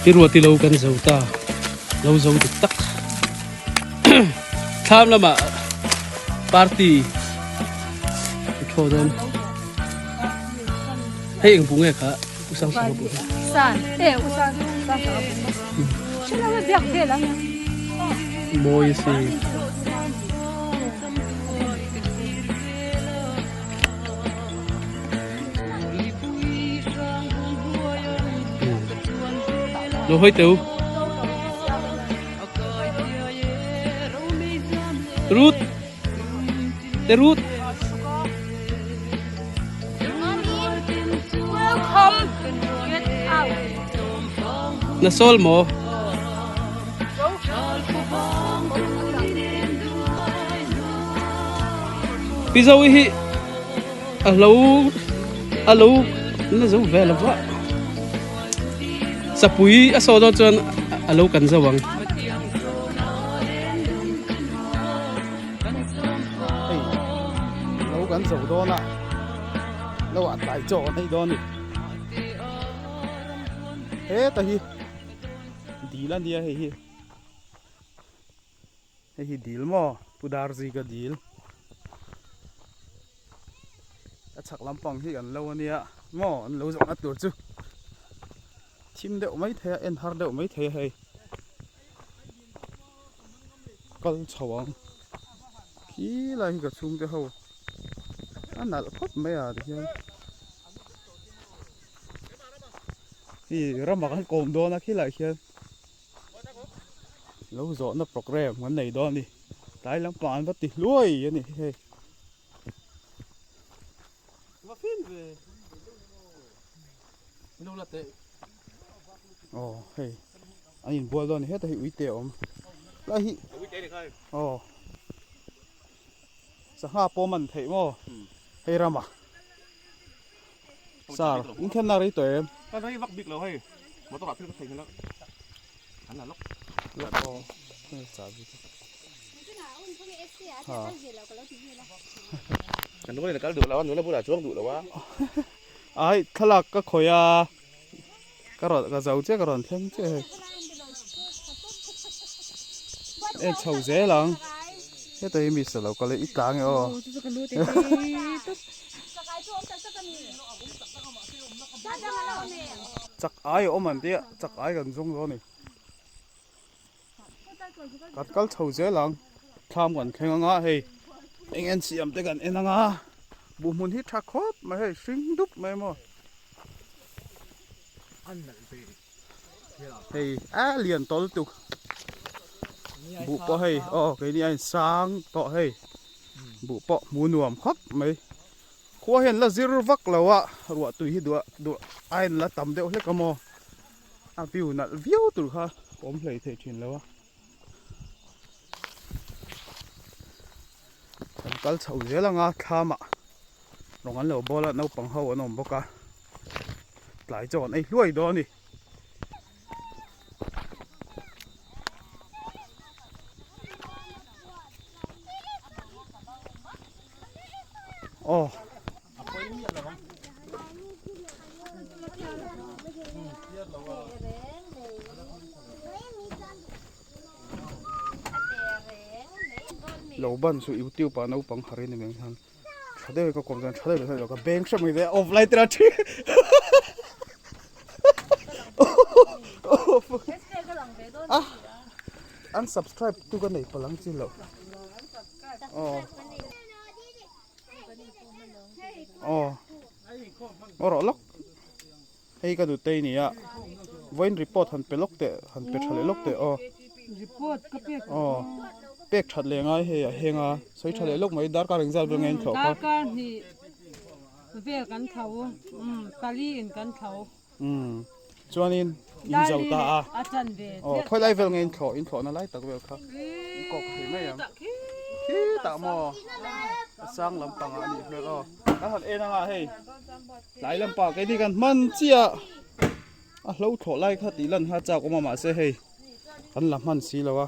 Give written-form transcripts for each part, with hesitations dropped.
Ti ruati lo kan zo ta lo zo dik tak thlam lamah party thaw dawn hei eng bu nge kha usang sang bu san e usang sang sang bu shila we biak vel ang mawi si Lo hoi teu. Rut. Te Rut. Welcome. Get out. Na sol mo. Pi zo hi a lo a lo na zo ve lo va sapui a saw dawn chuan a lo kan zo ang. Hei lo kan zo dawn a lo ah tlai chaw an ei dawn a ni heta hi dil a nia hei hi. Hei hi dil maw Pu Darzi ka dil a chhak lampang hi kan lo ania maw an lo zawhna tur chu thim deuh mai thei a en har deuh mai thei a hei kal chho ang khi lai hi ka chhungte ho a nalh khawp mai a tihian hi ramah kan kawm dawn a khilaiah khian. Lo zawhna program kan nei dawn a ni. Tlai lampang an va ti hluai a ni hei. Aw hei an inbual dawn a ni heta hi uite a awm lai hi aw sangha pawh man theih maw hei rama Sir, in khenna rei tawh em? Ka rei vak bik lo hei, motor ah thil ka thei nghal a, an la lawk. Lawk aw, hei chahbi te. Ha. Kan nula in a kal duh lo a, nula bulah a chuang duh lo a. Ai, thlalak ka khawih a, ka rawn, ka zo chiah ka rawn thleng chiah hei. En chho zel ang, heta hi mi sa lo kal e, i tla nge aw. Chak ai a awm an tia chak ai kan zawng dawn a ni. Kan kal chho zel ang thlam kan thleng anga hei eng en siam te kan en anga buh hmun hi tha khawp mai hei hring dup mai maw. Hei a lian tawl tuk buh pawh hei aw keini a insang tawh hei buh pawh hmu nuam khawp mai khua hian la zir vak lo a ruah tui hi duah duah a in la tam deuh hlek a maw a view nalh viau tur kha awm hlei thei thin lo a kan kal chho zel anga thlam ah rawng an lo bawl a naupang ho an awm bawk a tlai chaw an ei hluai dawn a ni. Aw. Lo ban chu youtube ah naupang har in ni mai hian tha deuh ka kawm chuan tha deuh lo ka beng hrep mai ve off lai tira thi a unsubscribe tu ka nei palh ang chi lo aw aw aw rawh lawk hei ka nutei nia vawiin report han pe lawk teh han pe tha leh lawk teh aw report ka pek aw pek that leh ngai hei a heng a sawi tha leh lawk mai darkar engzat vel nge in thlawh kha darkar hnih vel kan thlo umm pali in kan thlo umm chuanin in zo ta a a chan ve aw khawi lai vel nge in thlawh in thlawhna lai tak vel kha in kawk thei mai ang khitah maw a sang lampangah a nih hmel aw ka han en anga hei Tlai lampa keini kan hman chiah a hlo thlawh lai kha tih lan kha chak awm a mahse hei kan la hman si lo a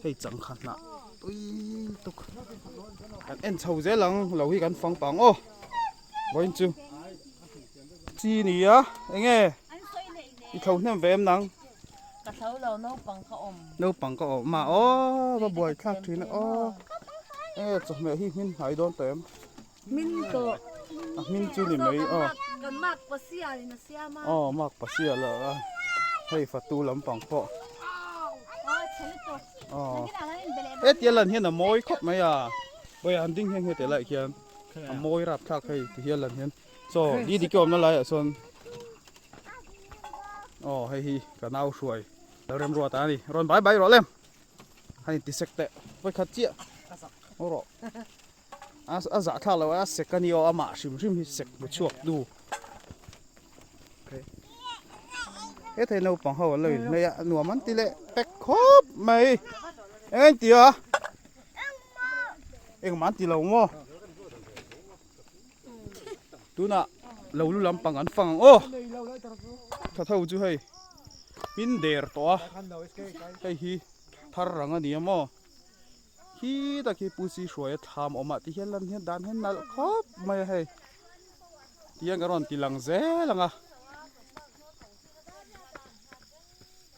hei changkha hnah tui tuk kan en chho zel ang lo hi kan fang pang aw vawiin chu. chi nia enge i thlo hnem ve em nang ka thlo lo naupang ka awm naupang ka awm a aw va buai thlak thin a aw enge chawhmeh hi hmin hnai dawn tawh em hmin tawh a hmin chu ni mai aw kan mak pasial in a siam a aw mak pasial a hei fatu lampang pawh aw hetia lan hian a mawi khawp mai a bawiah an ding hian heti laiah khian a mawi rap thlak hei ti hian lan hian chaw di dik awmna laiah sawn aw hei hi ka nau hruai lo remruat a ni rawn bai bai rawh lem hei ti sek teh vawikhat chiah aw rawh a zah thlak loh a sek a ni aw amah hrim hrim hi sek hmu chhuak du hethei naupang ho an lo inhmei a nuam an ti leh pek khawp mai eng an ti a engmah an ti lo maw tunah lo lu lampang an fang ang aw tha tho chu hei hmin der tawh a hei hi thar rang a ni a maw. Khi tak hi Pu Si Hruaia thlam awm ah ti hian lan hian dan hian nalh khawp mai a hei tiang ka rawn ti lang zel ang a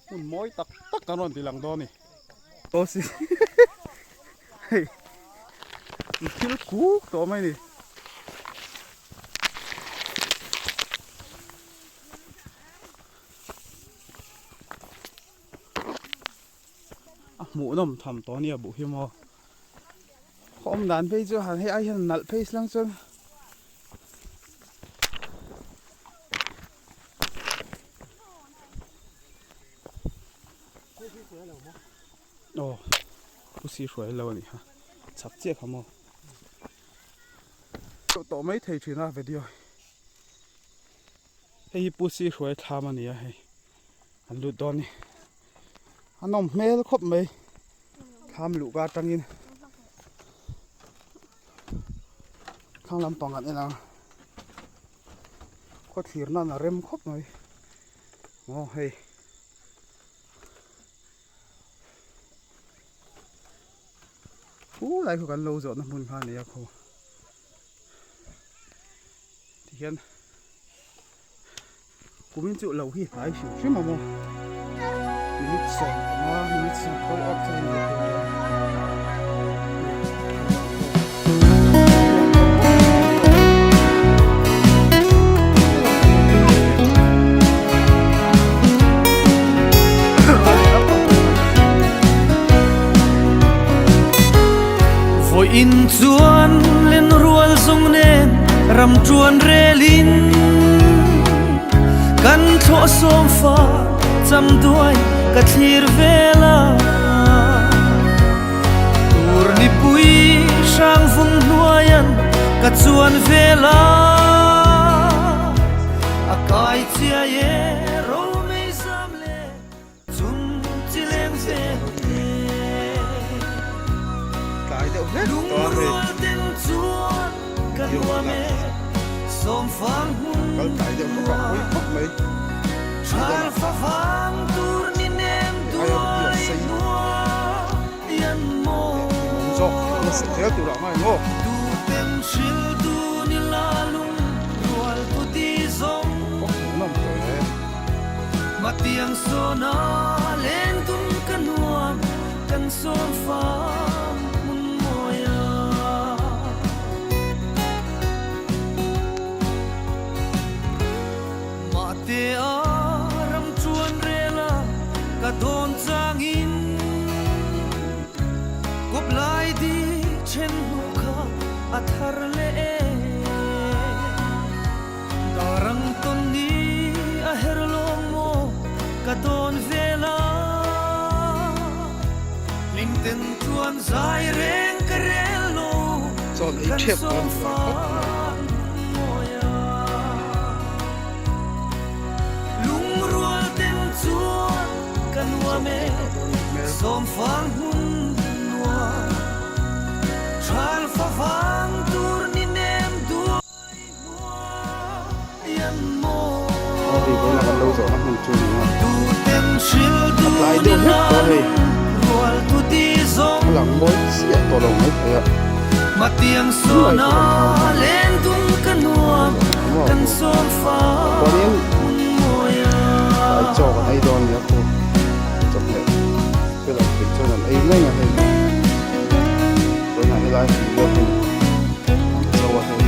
hmun mawi tak tak kan rawn ti lang dawn a ni Pu Si hei thil kuk tawh mai a ni. A hmuhnawm tham tawh ania buh hi maw khaw awm dan phei chu han hei ai hian nalh phei slang chuan aw pu si hruai lo anih kha chak chiah kha maw tawh mai thei thin a video hei hi pu si hruai thlam ani a hei. An lut dawn ni. A nawm hmel khawp mai. Thlam luh ka atangin thlang lampang an en ang. Khaw thlir nan a rem khawp mai. Aw hei. Khu lai khu kan lo zawhna hmun kha a ni a khu. Tihian. Kumin chu lo hi hnai hrim hrim a maw minute 15 minute 10 awk chuan a ni thei dawn. Vawiin chuan len rual zawng nen ram ṭuan relin kan thlawh sawm fa cham duai ka thlir vel a. Tur nipui hrang vung hnuaian ka chuan vel a, a kai chiai e romei zam le. Chung chi leng ve le Tlai deuh hlek tawh a hei. Lungrual ten chuan ka nuam e Sawm fang hmun Kal tlai deuh hlek a pawi khawp mai. Thal fa vang tur ni nem duai hnuai an maw Hlimawm zawk nasa zel tur ah ngai maw. Tu ten hril du ni la lung rual tu ti zawng. Kawng hmuhnawm tawh e. Matiang sawna len tum ka nuam kan sawm fam hmun mawi a. Mahte a ram chuan rel a ka dawn changin kawp lai di then hnu kha a thar leh e. Darang tawn ni a her lawng maw ka dawn vel a, hlim ten chuan zai reng ka rel lo Chawn ei kan thep sawm dawn buai khawp mai. fang mawi a. Lungrual ten chuan ka nuam e, sawm fang hmun nuam, thal fa vang tur ni nem duai. Aw hei vawiin a kan lo zawhna hmun chu a ni a, a tlai deuh hlek tawh a hei, a lang mawi chiah tawh lo mai thei a, tunlai chu kan thau a, ei dawn nia khu chawhmeh vel ang theih chuan an ei mai a hei vawiinah helai hmun vel hi an cho a hei.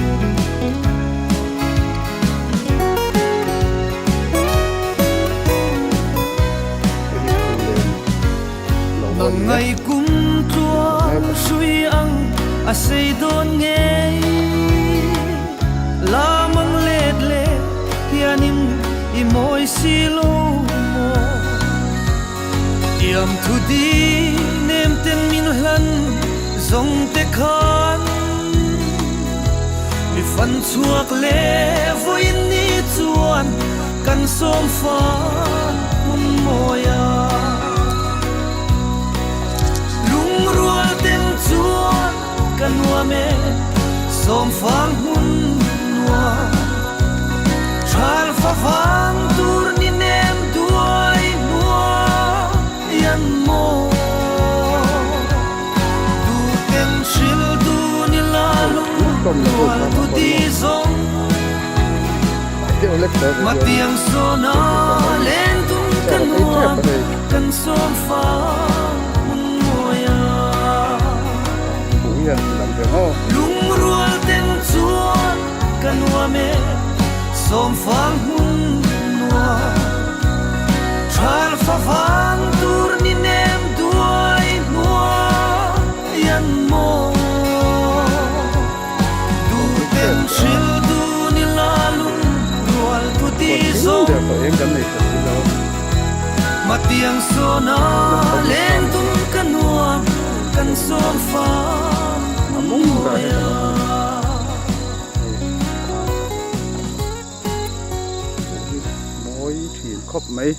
Hei hi phullen lo a ni a. Mawi thin khawp mai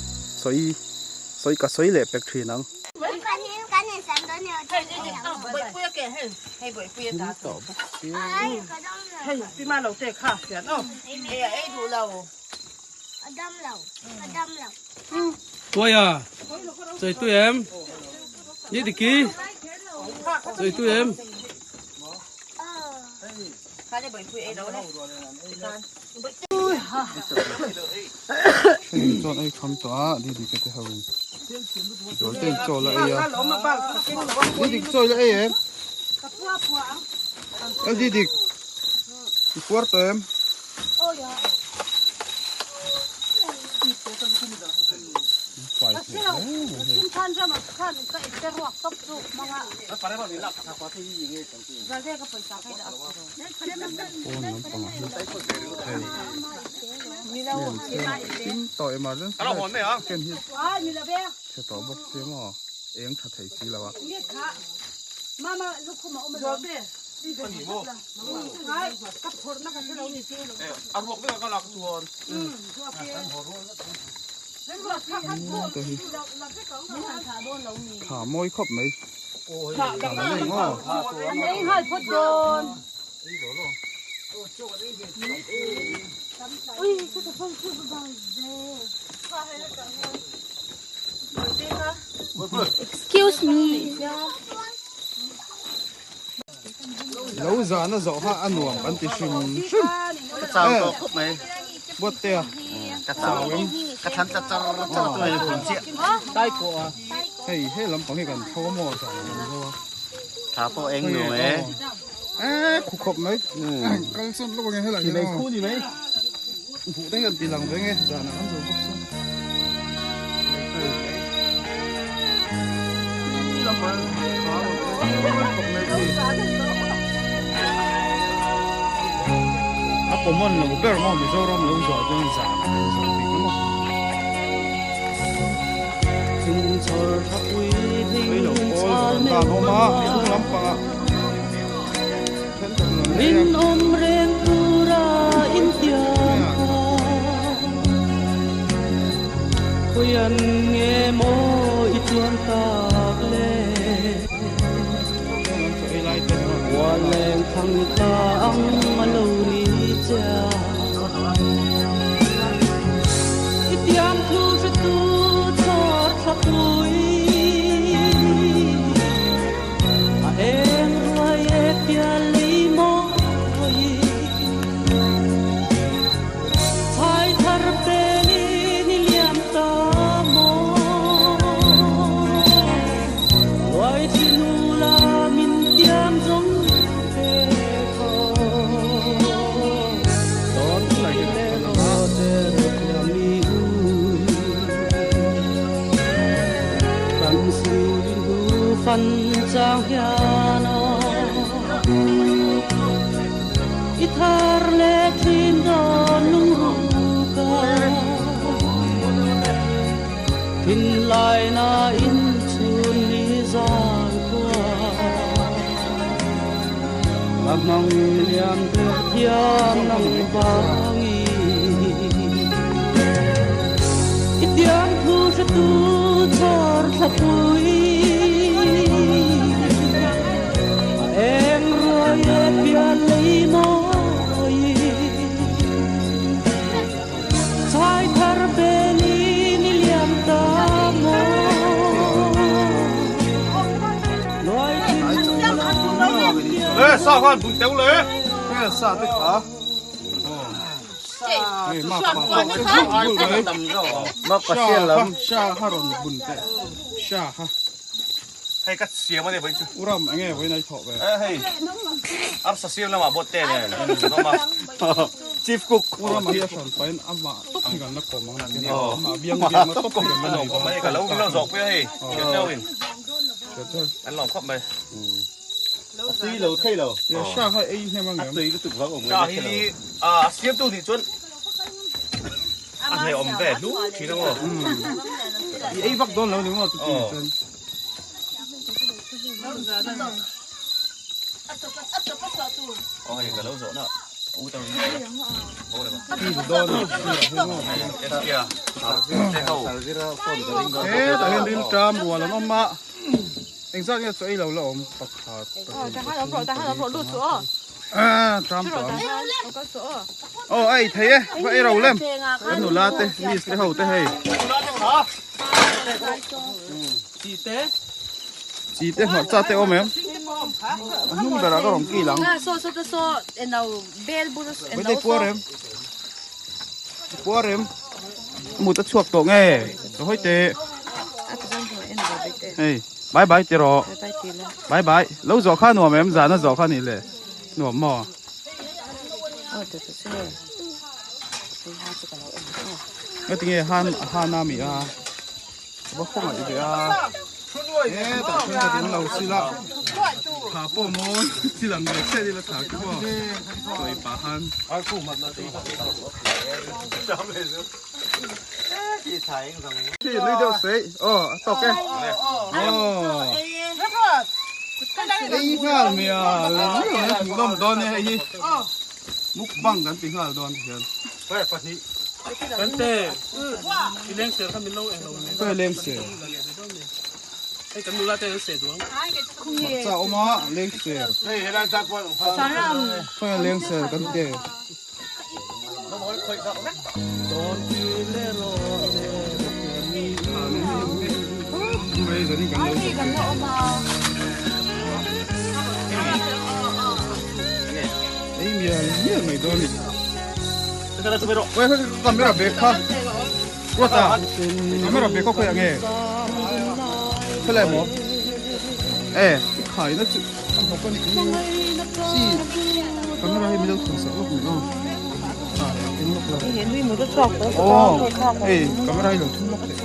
sawi sawi ka sawi leh pek thin ang. Tuaia chei tui em ni diki chei tui em. Chuan ei kham tawh a ni dik te ho in dawr te in chaw la ei a ni dik chaw la ei em ni dik i puar tawh em. Pawn lampangah hian hei nem chhing tawh emergency light ken hi chhe tawh bawk sia maw eng tha thei si lo a. Tha mawi khawp mai. Excuse me. Lo zan a zawh kha a nuam kan ti hrim hrim. Ka chau tawh khawp mai. Buat te a. Ka chau in ka thlan ta char char tu hei hun chiah. Tai ko a. Hei he lampang hi kan tho maw zan a kan zo a. Thla pawh eng nu e. E khu khawp mai. Kal sawn lawk ang e helai hian. Khu ni mai. Buh te hian ti lang ve nge zan ah kan zo bawk si. Lampang kha khawp mai khi. A common lo ber maw Mizoram lo zawh chuan zan ah kan zo bik maw. Tui lo pawl zawh dan awm a chung lampangah then tak lo nei a. fan chang hian aw I thar leh thin dawn lungruh ka Thinlaina in chhun ni zan khua Ka hmang liam der thiam nang vangi I tiang thu hre tu chhawr thla pui A eng ruai e pian lei mawi Chai thar belin i liam ta maw Luai thin Ê, sao khan bún teu le? Nghe sa te kha. Hei ma pa pa te bul mai. Ma pa sia lam. Sha ha ron bun te. Sha ha. Hei ka siam a ni vawiin chu. Uram enge vawiin ai thawh ve. Eh hei. Arsa siam lamah bawt te nen. Nawm a. Chief cook. Uram a hi a hran pahin amah tawp hi kan la kawm ang nakin a. Amah biang biang a tawp hi kan la nei dawn. Ka lo lo zawk pui a hei. Thian deuh in. An lawm khawp mai. A tui lo thei lo. Ia sha kha ei hnem ang em. A tui lutuk vang awm Sha hi a siamtu nih chuan a hlei-awm ve hlu thin ang aw. I ei vak dawn lo ni maw chuti chuan. Aw hei ka lo zawh na u tang ri aw le ba. He tah hian ril ṭam rual an awm a. Engzat nge chu ei lo la awm pakhat ṭam ṭam aw a ei thei e va ei ro lem kan nula te miss te ho te hei chi te hmarcha te awm em a hnung berah ka rawn kil ang Vaitei puar em puar em mut a chhuak tawh nge ka hawi teh hei bye bye ti rawh bye bye lo zawh kha nuam em zan a zawh kha nih le nuam maw ngatinge han han a mi a va khawngaih ve a e tah chuan ka ding lo sila tha pawh maw thil ang ve chiah ila tha khi maw sawi pah khan khi nui deuh sei aw a tawk e aw ei nghal mia hmuh lawm dawn e hei hi mukbang kan ti nghal dawn hian Kan te i leng ser kha min lo eng lo ne. Ka leng ser. Hei kan nula te an ser duang. Hmarcha awm a leng ser. Khawi a leng ser kan te. Ei mial mial mai dawn ni. Camera bag kha ruata camera bag kha khawi ang e khawi lai maw e i khai na chu a hnawk a ni chi camera hi min lo thun sak lawk mai aw eng lawk lo aw hei camera hi lo thun lawk teh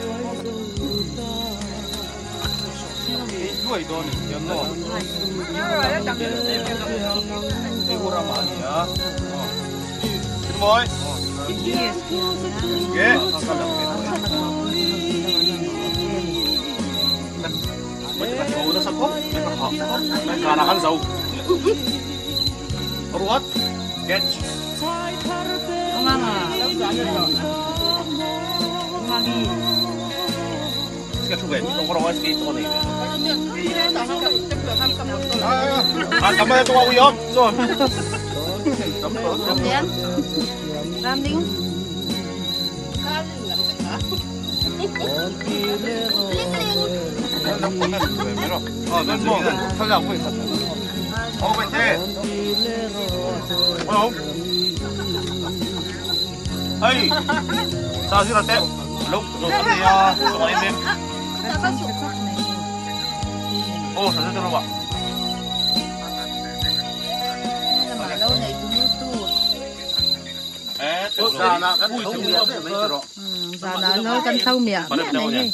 Zanah lo kan tho miah miah mai hei.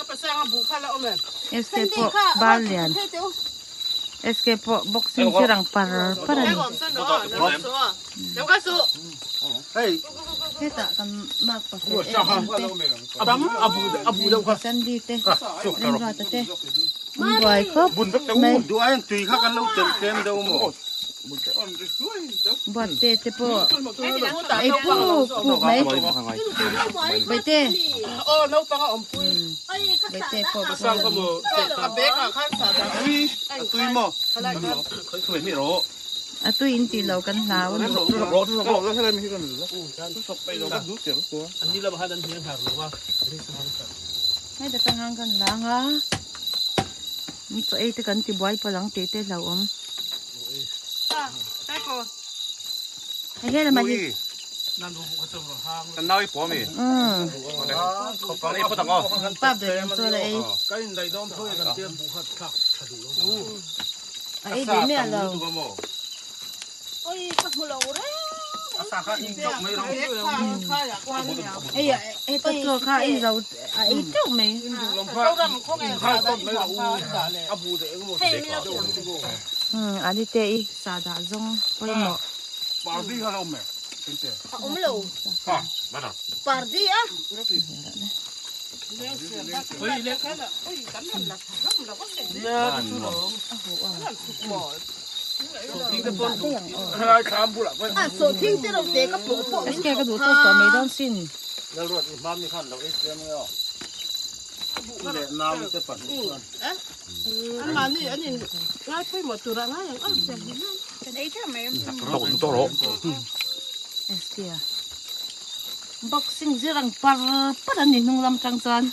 SK pawh bar lian SK pawh boxing thil ang par par a ni. Hetah kan mark pasarih em em te Sandy te Remruata te an buai khawp mai. Buatte te pawh ei puk puk mai Baihte Baihte pawh a tui in tih loh kan hlau a ni. Heta tang hian kan lang a chaw ei te kan ti buai palh ang tih te hlauhawm. Ani te i sahdah zawng pawimawh. SK ka duh tawk tawh mai dawn sin. SK a boxing zir ang par par a ni hnung lam tang chuan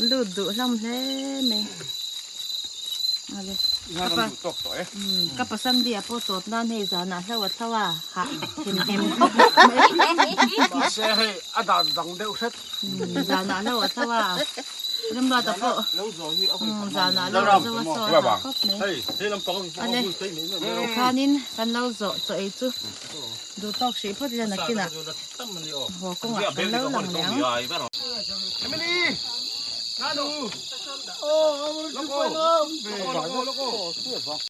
lut duh hlawm hle mai ale ka pa Sunday ah pawh tawp nan hei zanah hlo a thlo a hah hem hem khawp mai mahse hei a dan dang deuh hret zanah hlo a thlo a Remruata pawh zanah hlo a zo a saw a hah khawp mai ale tikhanin kan lo zawh chaw ei chu duh tawk hrih phawt ila nakinah haw kawngah kan lo lang leh ang.